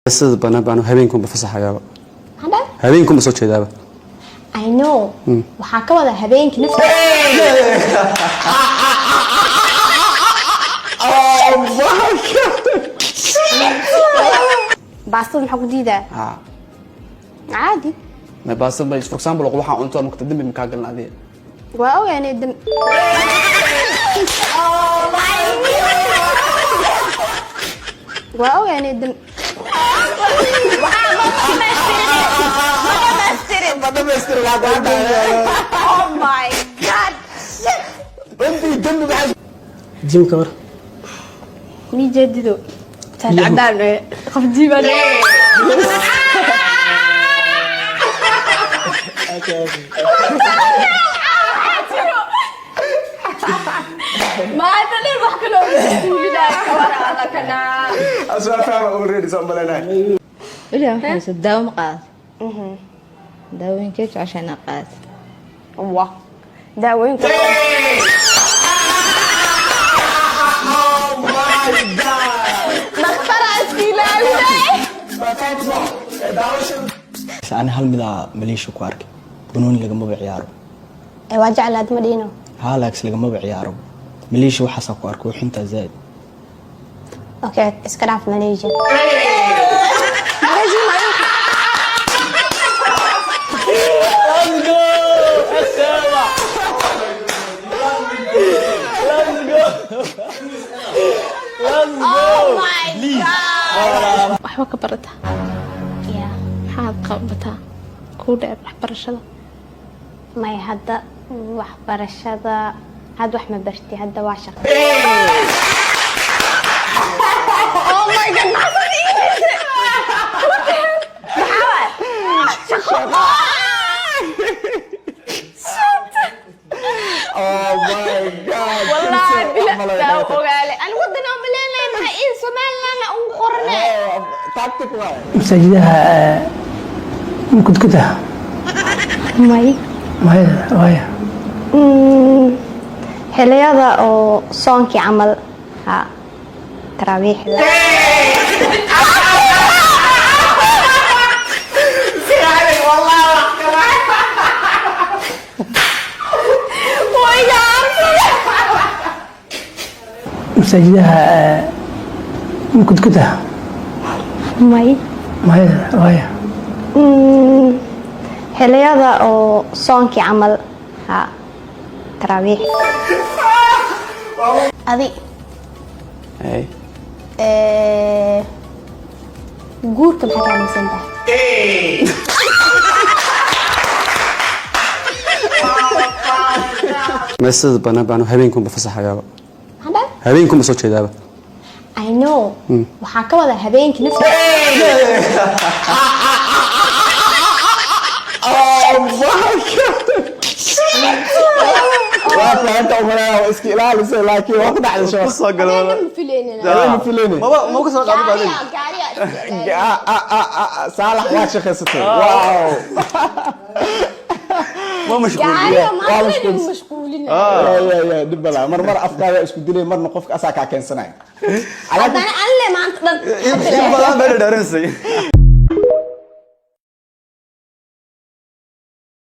Sida banaan baan habeenkunba fasaxayaaba. Hadda. Habeenkunba soo jeedaaba. I know, waxaa ka wada habeenkii nafta. Baastada maxaa ku diidaa? Ha. Caadi. Ma baasta ba, for example, waxaan cunto marka dambi ma kaa galin adiga? Waa ogaanay dam. Waa ogaanay dam. Oh my God. Jimka war. Mii jeedido cadaan qof jiibaan. Maanta dhan wax kaloo mashquulinaya kawar alla kanaa. Aswaa fahma already soo maleynayo. Weligaa waxaa hayso daawo ma qaadato? Daawooyinkee jeceshaa inaad qaadato? Wa daawooyinka. Dhakhtaraa iska ilaalinay. Ani hal midaa Maleeshiya ku arkay, banooni lagamaba ciyaaro. Waa jeclaad ma dhihino. Halax lagamaba ciyaaro Maleeshiya, waxaasaa ku arkay xuntaa zaaid. Okay, iska dhaaf Malaysia. Oh my God. Waxba ka barataa? Yeah. Maxaad qabataa kuu dheer waxbarashada? May, hadda waxbarashada hadda wax ma barti, hadda waa shaqo. Oh my God, maxaa soo dhigaysa? Maxaa waay? Shaqo. Oh my God. Wallaahi bila daa ogaale. Ani wadan aan maleenahay maxaa in Somaliland ugu qorne. Tactic waay. Masaajidaha kudkuta? May. Maya, waaya. Xilliyada oo soonkii camal, ha, taraawiixda. Masaajidaha kudkuta? May. Maya, waaya. Xilliyada oo soonkii camal, ha, taraawiix. Adi. Hey. Guurka maxaa ka aaminsan tahay? Ma sida banaan baan habeenkunba fasaxayaaba. Hadda. Habeenkunba soo jeedaaba. I know, waxaa ka wada habeenkii nafta. Waa fahanta umaleynaya, waa iska ilaalisay, laakiin waa ku dhacday shabaq. Soo galo. Ma filaynina. Ma filaynin. Maba ka soo qaadin baadin. Gaariga, gaariga. Ah, ah, ah, ah, Saalax waa shaqaysatay, wow. Ma mashquul. Gaariga. Waa maanta mashquul. dhan mashquulina. Ya dhib balaa, mar mar afkaaga isku dilay, marna qofka asaa kaa keensanaya. Haddana alle maanta dhan. In badan bay dhadharinaysa.